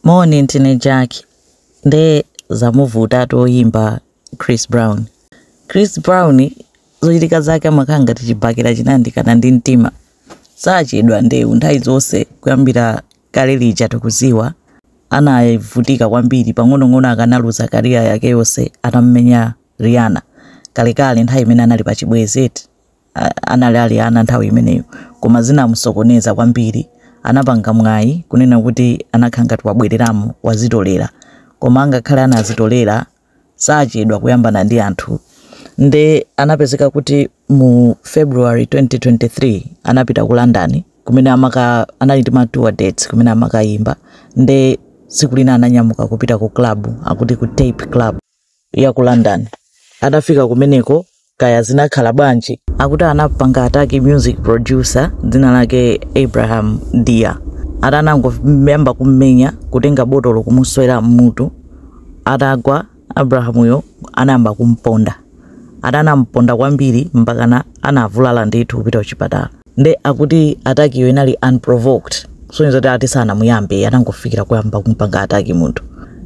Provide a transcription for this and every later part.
Moni, ndine Jack. Nde zamuvutatu oyimba Chris Brown. Chris Brown zochitika zake amakhala ngati chibakera chinayandikana ndi mtima, sachedwa ndewu nthawi zonse. Kuyambira kale lija tikuziwa anavutika kwambiri, pang'onong'ono akanaluza career yake yonse atammenya Rihanna kalekale, nthawi imene anali pachibwenzi eti. Anali ali ana nthawi imeneyo, koma zinamusokoneza kwambiri. Anapanga mwayi kunena kuti anakhala ngati wabwereramo, wazitolera, koma angakhale anazitolera, sachedwa kuyambana ndi anthu. Nde anapezeka kuti mu February 2023 anapita ku London kumene amaka anali ndi ma tour dates kumene amakayimba. Nde tsiku lina ananyamuka kupita ku club, akuti ku Tape Club ya ku London. Atafika kumeneko, kaya zinakhala bwanji, akuti anapanga attack music producer dzina lake Abraham Dia. Atanangoyamba kummenya, kutenga botolo kumuswera mmutu, atagwa Abrahamuyo anayamba kumponda. Atanamponda kwambiri mpakana anavulala ndithu kupita kuchipatala. Nde akuti attack iyo inali unprovoked, kusonyeza kuti ati sanamuyambe, anangofikira kuyamba kumpanga attack munthu.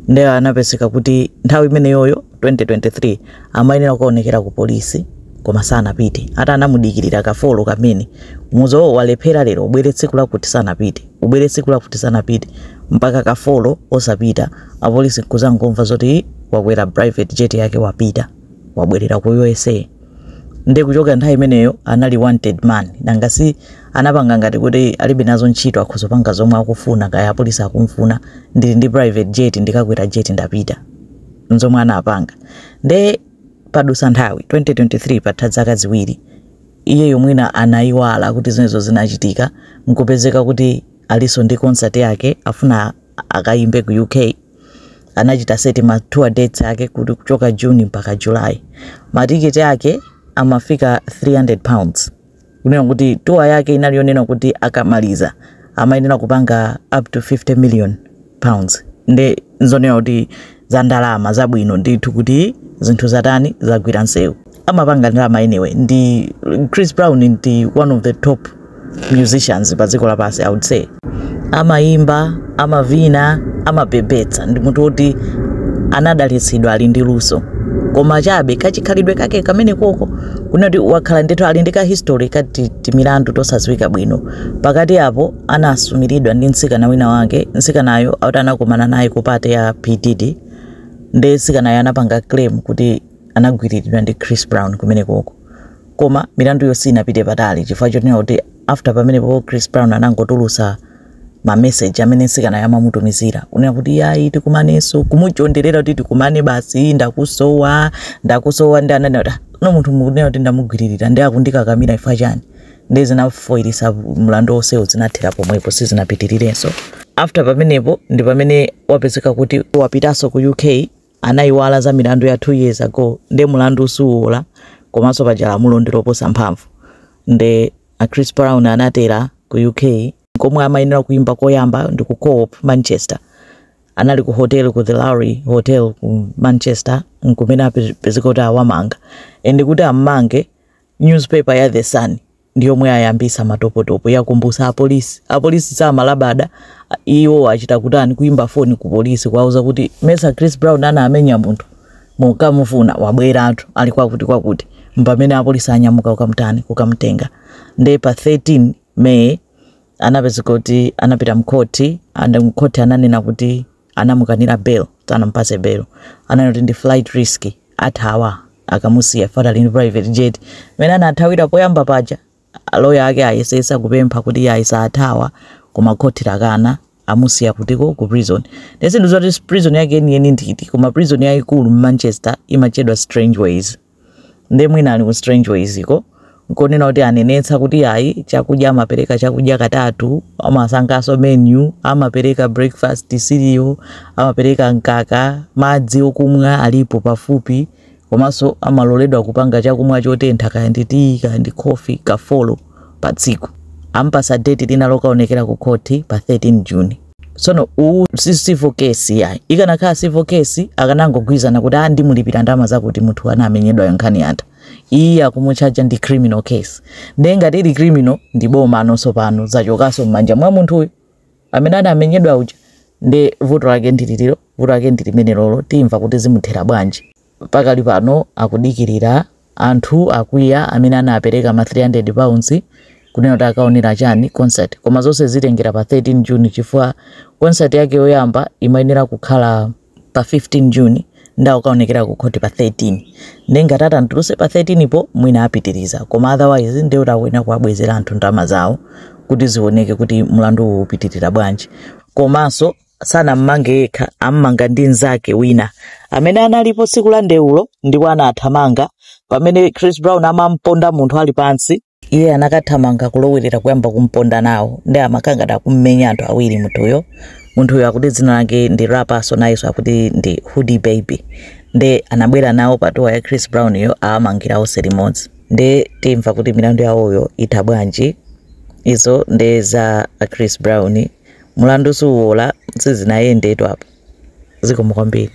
Nde anapezeka kuti nthawi imeneyoyo 2023 amayenera kukaonekera ku polisi, koma sanapite. Ati anamudikirira kafolo kamene kumuzo walephera, lero ubwere tsiku lakuti, sanapite, ubwere tsiku lakuti, sanapite, mpaka kafolo osapita. Apolisi nkuzangomva zoti wakwera private jet yake, wapita, wabwerera ku USA. Nde kuchoka nthawi imeneyo anali wanted man. Nangasi anapanga ngati kuti alibe nazo ntchito, akhozopanga zomwe akufuna, kaya apolisi akumfuna, ndili ndi private jet, ndikakwera jet ndapita. Nzomwe anapanga. Nde padusa nthawi, 2023, patha zaka 2, iyeyo mwina anayiwala kuti zimenezo zinachitika, nkupezeka kuti alinso ndi concert yake, afuna akayimbe ku UK. Anachita set ma tour dates ake kuti kuchoka June mpaka July. Matiketi ake amafika £300, kunena kuti tour yake inali yonena kuti akamaliza amayenera kupanga up to £50 million. Nde nzonena kuti za ndalama zabwino ndithu, kuti zinthu zatani, zagwira nsewu, amapanga ndalama. Anyway, ndi Chris Brown ndi one of the top musicians pa dziko lapansi, I would say. Amayimba, amavina, amapepetsa, ndi munthu woti anadalitsidwa, ali ndi luso, koma chabe kachikhalidwe kake kamene koko kunati wakhala ndithu ali ndi ka history kati timilandu tosadziwika bwino. Pakati apo anasumiridwa ndi mtsikana wina wake. Mtsikanayo akuti anakumana naye ku party ya P Diddy. Ndi mtsikanayo anapanga claim kuti anagwiriridwa ndi Chris Brown kumene koko, koma milandu sinapite patali chifukwa chotinena kuti after pamenepo Chris Brown anangotulusa ma message amene mtsikanayo amamutumizira kunena kuti yayi, tikumanenso, kumuchonderera kuti tikumane basi, ndakusowa, ndakusowa. Ndi ananena kuti, "Ah, no, munthu mukunena kuti ndamugwiririra ndi akundikakamira ifa chani?" Ndi zinafoyirisa mlandu onsewo, zinathera pomwepo, sizinapitirirenso. After pamenepo ndi pamene wapezeka kuti wapitanso ku UK. Anayiwala za milandu ya 2 years ago. Ndi mulandu suwola, komanso paja lamulo ndi loposa mphamvu. Nde a Chris Brown anatera ku UK komwe amayenera kuimba koyamba ndi ku Co-op Manchester. Anali ku hotel, ku The Lowry Hotel ku Manchester, nkumene apezeka kuti awamanga. And kuti ammange, newspaper ya The Sun ndiyomwe ayambisa matopotopo, yakumbusa apolisi. Apolisi samalabada, iwo achita kutani? Kuimba foni ku polisi kuwauza kuti mesa Chris Brown anamenya munthu, mukamufuna, wabweratu, ali kwakuti kwakuti. Mpamene apolisi anyamuka kukamutani, kukamtenga. Nde pa 13 May anapezeka kuti anapita mkhoti, and mkhoti ananena kuti anamukanira bail, sanampase bail. Ananena kuti ndi flight risk, athawa akamusiya fata ali ndi private jet mene anathawira poyamba paja. Aloya ake ayesesa kupempha kuti iye ayisathawa, koma khoti lakana, amusiya kutiko? Ku prison. Ndese zoti prison yake yeniyeni nditi, koma prison yayikulu mu Manchester imatchedwa Strangeways. Nde mwina ali ku Strangeways iko. Nkonena kuti anenetsa kuti ayi, chakudya amapereka chakudya katatu, amasankhaso menu, amapereka breakfast cereal, amapereka mkaka, madzi okumwa alipo pafupi, komanso amaloledwa kupanga chakumwa chotentha, kaya ndi tea, kaya ndi coffee, kafolo pa tsiku. Ampasa date lina lokaonekera ku khoti pa 13 June. Tsono uwu si civil case yayi. Ikanakhala civil case akanangogwirizana kuti ndimulipira ndalama zakuti munthu anamenyedwa, nkhani yatha. Iye akumutchaja ndi criminal case. Ndiye ngati ili criminal, ndi boma anonso pano zachokanso m'manja mwa munthuyo amene anamenyedwa uja. Ndi vuto lake ndililiro, vuto lake ndi limenelolo. Timva kuti zimuthera bwanji. Pakali pano akudikirira anthu akwiya amene anapereka ma £300 kunena kuti akaonera chani concert. Koma zonse zitengera pa 13 June, chifukwa concert yake yoyamba imayenera kukhala pa 15 June, ndi akukaonekera ku khoti pa 13. Ndi ngati atantuluse pa 13 po, mwina apitiriza, koma otherwise ndi kuti akuyenera kuwabwezera anthu ndalama zawo kuti zioneke kuti mlandu uwu upitirira bwanji. Komanso sanammange yekha, ammanga ndi mnzake wina amene analipo tsiku la ndewulo, ndipo anathamanga pamene Chris Brown amamponda munthu ali pansi. Iye anakathamanga kulowerera kuyamba kumponda nawo, ndi amakangati akummenya anthu awiri munthuyo. Munthuyo akuti dzina lake ndi rapper nayenso, akuti ndi Hoodie Baby, ndi anabwera nawo pa tour ya Chris Brown yo, awamangira onse limodzi. Ndi timva kuti milandu yawoyo itha bwanji. Izo ndi za Chris Brown. Mulandu suwola, sizinayendetu apa. Zikomo kwambiri.